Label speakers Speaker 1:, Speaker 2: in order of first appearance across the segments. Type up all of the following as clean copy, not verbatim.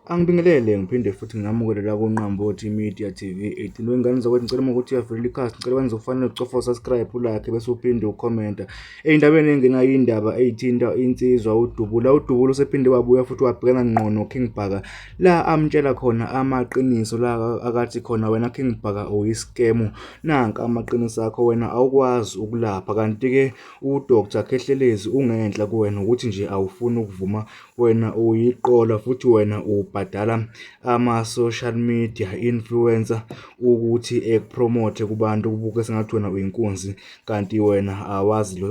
Speaker 1: Angibingelele ngiphinde futhi nginamukele la kuNqambothi Media TV 18. Wengane zakwethu ngicela uma ukuthi uyavelela ikhasi ngicela wenze okufanele ucofa usubscribe ulike bese uphinde ukhomenta. Ey'ndabeni engenayo indaba ey'thinta insizwa uDubula. UDubula usephinde wabuya futhi wabhekana ngqo noKing Bhaka la amtshela khona amaqiniso la akathi khona wena King Bhaka uyiskemu. Nanka amaqiniso akho wena awukwazi ukulapha kanti-ke uDr Khehlelezi ungenhla kuwena ukuthi nje awufuni ukuvuma wena uyiqola futhi wena ubhadala ama-social media influencer ukuthi ekupromothe kubantu kubuke sengathi wena uyinkunzi kanti wena awazi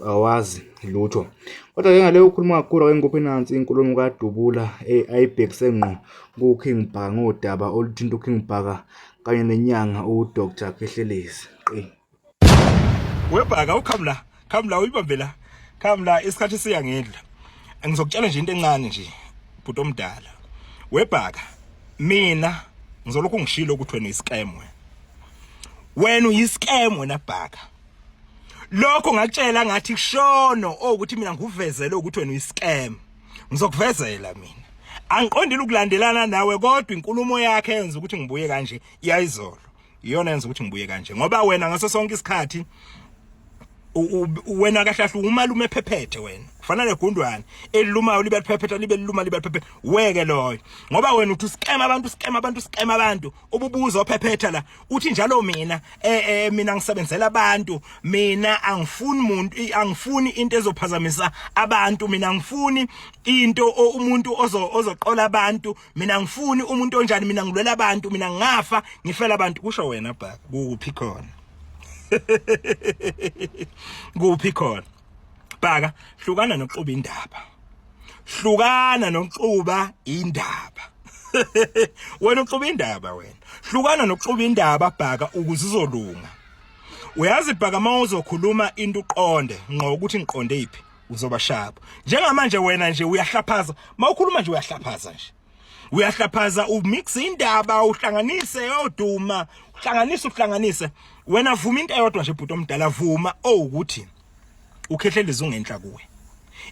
Speaker 1: awazi lutho. Kodwa-ke ngale ukhuluma kakhulu ake ngikuphe nansi inkulumo kaDubula ayibhekise ngqo kuKing Bhaka ngodaba oluthinta uKing Bhaka kanye nenyanga uDr Khehlelezi. Qi.
Speaker 2: Webhaka ukham la, kham la uyibambe la. Kham la isikhathi siyangidla. Ngizokutshela nje into encane nje bhuti omdala. Webhaka mina ngizolokhu ngishilo ukuthi wena uyiscam wena. Wena uyiscam wena bhaka. Lokho ngakutshela ngathi kushono ukuthi mina ngikuvezele ukuthi wena uyiscam. Ngizokuvezela mina. Angiqondile ukulandelana nawe kodwa inkulumo yakhe yenza ukuthi ngibuye kanje iyayizolo. Iyona yenza ukuthi ngibuye kanje ngoba wena ngaso sonke isikhathi wena kahle kahle umalume ephephethe wena ufana negundwane elilumayo libe liphephetha libe liluma libe liphephetha weke loyo ngoba wena uthi uscam abantu uscam abantu uscam abantu ububuza ophephetha la uthi njalo mina eh, eh mina ngisebenzela abantu mina angifuni umuntu angifuni into ezophazamisa abantu mina angifuni into umuntu ozoqola abantu mina ngifuni umuntu onjani mina ngilwela abantu mina ngafa ngifela abantu kusho wena bhaka kuphi khona kuphi khona bhaka hlukana nokuxuba indaba hlukana nokuxuba indaba wena uxuba indaba wena hlukana nokuxuba indaba bhaka ukuze uzolunga uyazi bhaka uma uzokhuluma into uqonde ngqo ukuthi ngiqonde iphi uzoba sharp njengamanje wena nje uyahlaphaza mawukhuluma nje uyahlaphaza nje uyahlaphaza umix indaba uhlanganise oduma uhlanganise uhlanganise wena vuma into eyodwa nje bhuti omdala vuma owukuthi ukhehlelezi ungenhla kuwe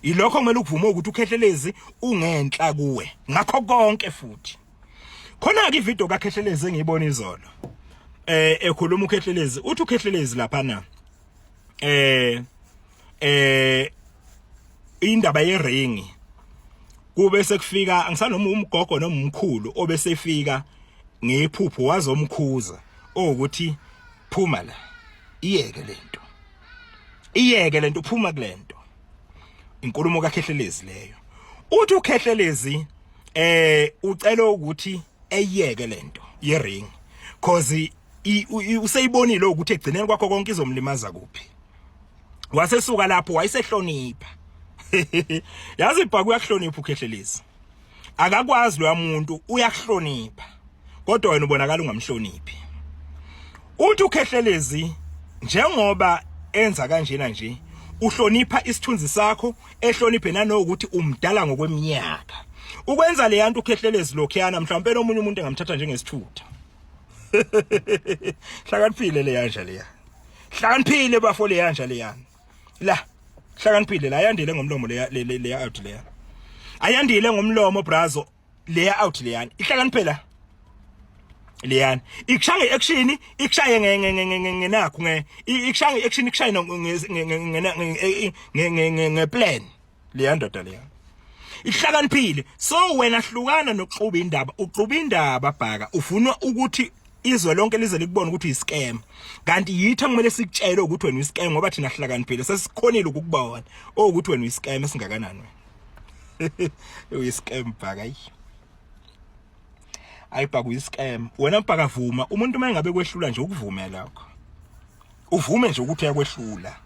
Speaker 2: ilokho kumele ukuvume ukuthi ukhehlelezi ungenhla kuwe ngakho konke futhi khona ke ivideo kaKhehlelezi engiyibona izolo eh ekhuluma uKhehlelezi uthi uKhehlelezi lapha na eh eh indaba yeringi kube sekufika angisanoma umgogo noma umkhulu obesefika ngephupho wazomkhuza ukuthi phuma la iyeke lento iyeke lento phuma kulento inkulumo kaKhehlelezi leyo uthi uKhehlelezi eh ucela ukuthi eyeke lento ye ring cause useyibonile ukuthi egcineni kwakho konke izomlimaza kuphi wasesuka lapho wayesehlonipha yazi ibhaka uyakuhlonipha ukhehlelezi akakwazi loya muntu uyakuhlonipha kodwa wena ubonakala ungamhloniphi uthi ukhehlelezi njengoba enza kanjena nje uhlonipha isithunzi sakho ehloniphe nanokuthi umdala ngokweminyaka ukwenza le yanto ukhehlelezi lokhuyana mhlawumbe omunye umuntu engamthatha njengesithutha hlakaniphile le yanja leya hlakaniphile bafo le yanja leya la hlakaniphile la yandile ngomlomo leya leya out leya ayandile ngomlomo brazo leya out leyana ihlakaniphe la leyana ikushaye nge-action ikushaye ngenakho nge ikushaye nge-action ikushaye nge-plan leya ndoda leya ihlakaniphile so wena hlukana nokuxuba indaba uxuba indaba bhaka ufuna ukuthi izwe lonke lize likubone ukuthi uyiscam kanti yithi okumele sikutshele ukuthi wena uyiscam ngoba thina hlakaniphile sesikhonile ukukubona ukuthi wena uyiscam esingakanani wena uyiscam bhaka ayi ayibhaka uyiscam wena bhaka vuma umuntu uma engabe kwehlula nje ukuvume lokho uvume nje ukuthi uyakwehlula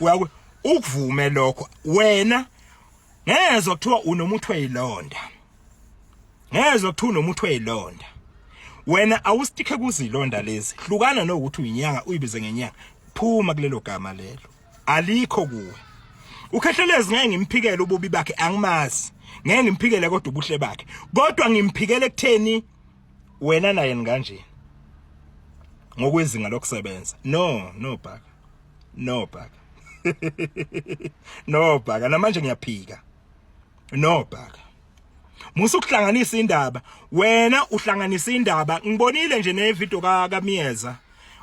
Speaker 2: uyakwe ukuvume lokho wena ngezwa kuthiwa unomuthi weyilonda ngezwa kuthiwa unomuthi weyilonda wena awustikhe kuzilonda lezi hlukana nokuthi uyinyanga uyibize ngenyanga phuma kulelo gama lelo alikho kuwe ukhehlelezi ngeke ngimphikele ububi bakhe angimazi ngeke ngimphikele kodwa ubuhle bakhe kodwa ngimphikele ekutheni wena naye nganje ngokwezinga lokusebenza no no bhaka no bhaka no bhaka namanje ngiyaphika no bhaka. Musa ukuhlanganisa indaba. Wena uhlanganisa indaba. Ngibonile nje ne video ka kaMiyeza.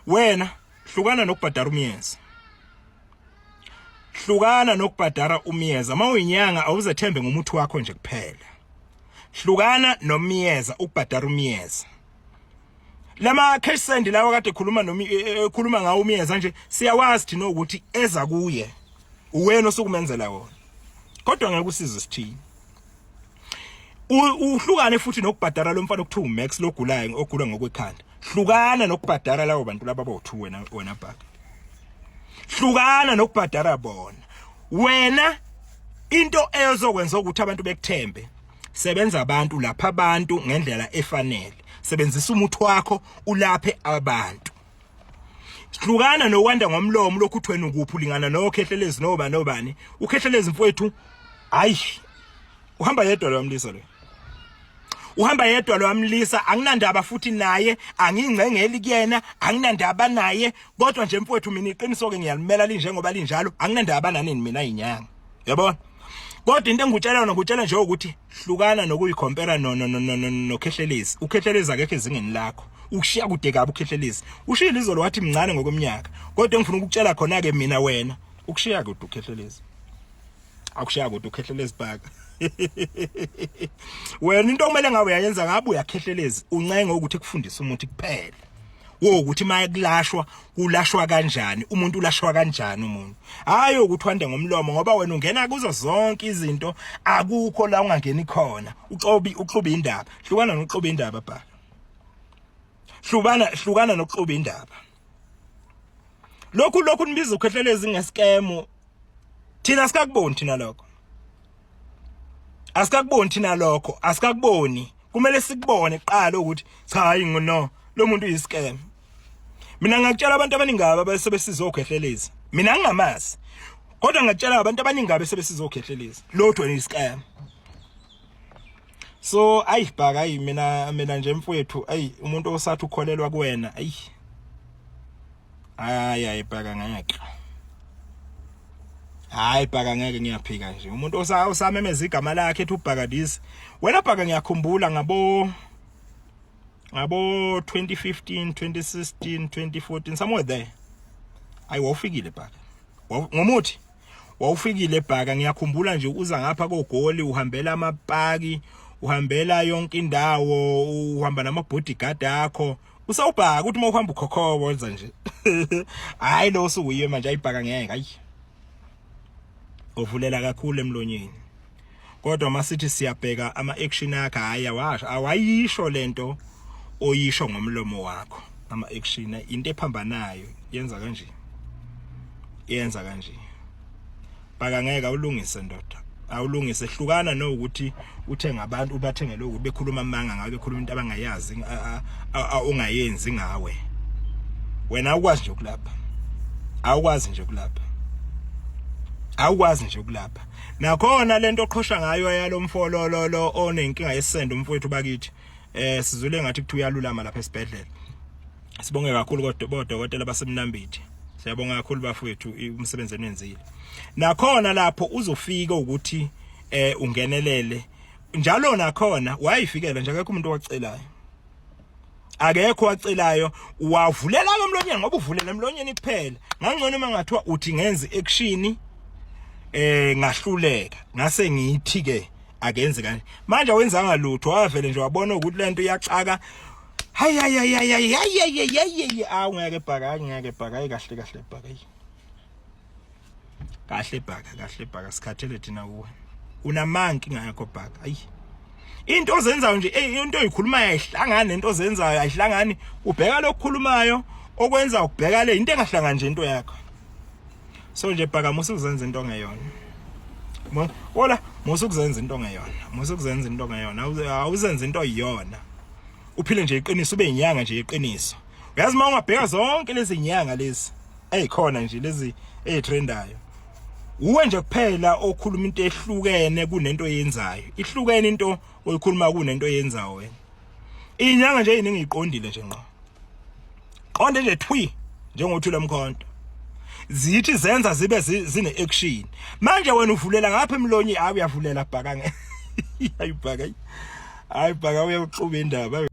Speaker 2: Wena hlukana nokubhadara uMiyeza. Hlukana nokubhadara uMiyeza. Mawuyinyanga awuzethembe ngomuthi wakho nje kuphela. Hlukana noMiyeza ukubhadara uMiyeza. Lama cash send lawa kade ekhuluma nomi ekhuluma ngawo uMiyeza nje siyawazi thina ukuthi eza kuye. Uwena osukumenzela wona. Kodwa ngeke usize sithini. Uhlukane futhi nokubhadara lo mfana okuthiwa uMax logulayo ogula ngokwekhanda. Hlukana nokubhadara labo bantu laba bo2 wena bhaka. Hlukana nokubhadara bona. Wena into eyozokwenza ukuthi abantu bekuthembe sebenza abantu lapha abantu ngendlela efanele. Sebenzisa umuthi wakho ulaphe abantu. Hlukana nokwanda ngomlomo lokhu uthi wena ukuphi ulingana nokhehlelezi noba nobani. Ukhehlelezi mfowethu hayi uhamba yedwa lo mlisa lo. Uhamba yedwa lo mlisa anginandaba futhi naye angingcengeli kuyena anginandaba naye kodwa nje mfowethu mina iqiniso ke ngiyalimela linjengoba linjalo anginandaba nani mina inyanga. Yabona? Kodwa into engikutshela yona ngikutshela nje ukuthi hlukana nokuyikhompera no no no no nokhehlelezi. Ukhehlelezi akekho ezingeni lakho. Ukushiya kude kabi ukhehlelezi. Ushiyile izolo wathi mncane ngokweminyaka. Kodwa engifuna ukukutshela khona ke mina wena ukushiya kude ukhehlelezi. Akushiya kude ukhehlelezi bhaka. Wena into okumele ngabe uyayenza ngabe uyakhehlelezi uncenge ukuthi kufundise umuntu kuphela. Wokuthi maye kulashwa kulashwa kanjani umuntu ulashwa kanjani umuntu hayi ukuthi wande ngomlomo ngoba wena ungena kuzo zonke izinto akukho la ungangeni khona uxobi uxuba indaba hlukana noxuba indaba bhaka hlukana hlukana noxuba indaba lokhu nibiza ukhehlelezi ngesikemu thina sikakuboni thina lokho asikakuboni thina lokho asikakuboni kumele sikubone kuqala ukuthi cha hayi no lo muntu uyiscam mina ngakutshela abantu abaningi aba besebesizokhehlelezi mina ngingamazi kodwa ngakutshela abantu abaningi abe sebesizokhehlelezi lotho wena uyiscam so ayi bhaka ayi mina nje mfowethu ayi umuntu osathi ukholelwa kuwena ayi hayi hayi bhaka ngeke hayi bhaka ngeke ngiyaphika nje umuntu osamemeza igama lakhe ethi ubhaka this wena bhaka ngiyakhumbula ngabo 2015 2016 2014 somewhere there ayi wawufikile bhaka ngomuthi wawufikile bhaka ngiyakhumbula nje uza ngapha kogoli uhambela amapaki uhambela yonke indawo uhamba nama bodyguard akho usawubhaka ukuthi uma uhamba ukhokhobo wenza nje hayi lo usukuyiwe manje ayibhaka ngeke hayi uvulela kakhulu emlonyeni kodwa masithi siyabheka ama action akhe hayi awasho awayisho lento oyisho ngomlomo wakho ama action into ephambanayo yenza kanje yenza kanje bhaka ngeke awulungise ndoda awulungise hlukana nokuthi uthenga abantu ubathengele ukuthi bekhuluma amanga ngawe bekhuluma into abangayazi ongayenzi ngawe wena awukwazi nje ukulapha awukwazi nje ukulapha awukwazi nje ukulapha nakhona lento oqhosha ngayo yalomfololo lo onenkinga yesendo umfowethu bakithi sizule ngathi kuthiwa uyalulama lapha esibhedlela sibonge kakhulu kodwa bodokotela basemnambithi siyabonga kakhulu bafowethu umsebenzi enwenzile nakhona lapho uzofika ukuthi ungenelele njalo nakhona wayifikela nje akekho umuntu owacelayo akekho wacelayo wavulela emlonyeni ngoba uvulela emlonyeni kuphela ngangcono uma ngathiwa uthi ngenze action ngahluleka ngase ngithi ke akenze kanje manje awenzanga lutho wavele nje wabona ukuthi lento iyaxaka hayi hayi hayi hayi hayi hayi hayi awu ngeke bhaka ngeke bhaka hayi kahle kahle bhaka kahle bhaka kahle bhaka sikhathele thina kuwe unamanga inkinga yakho bhaka ayi into ozenzayo nje into oyikhulumayo ayihlangani nento ozenzayo ayihlangani ubheka lokukhulumayo okwenza ukubheka le into engahlangani nje into yakho so nje bhaka musa ukuzenza into ongeyona wola musa ukuzenza into ongeyona musa ukuzenza into ongeyona awuzenza into oyiyona uphile nje iqiniso ube inyanga nje iqiniso uyazi uma ungabheka zonke lezi nyanga lezi ezikhona nje lezi ezitrendayo uwe nje kuphela okhuluma into ehlukene kunento oyenzayo ihlukene into oyikhuluma kunento oyenzayo wena inyanga nje iningi iqondile nje ngqo qonde nje thwi njengothi lomkhonto zithi zenza zibe zine action manje wena uvulela ngapha emlonyi hayi uyavulela bhaka nge Hayi Bhaka, hayi Bhaka, uyakuxuba indaba.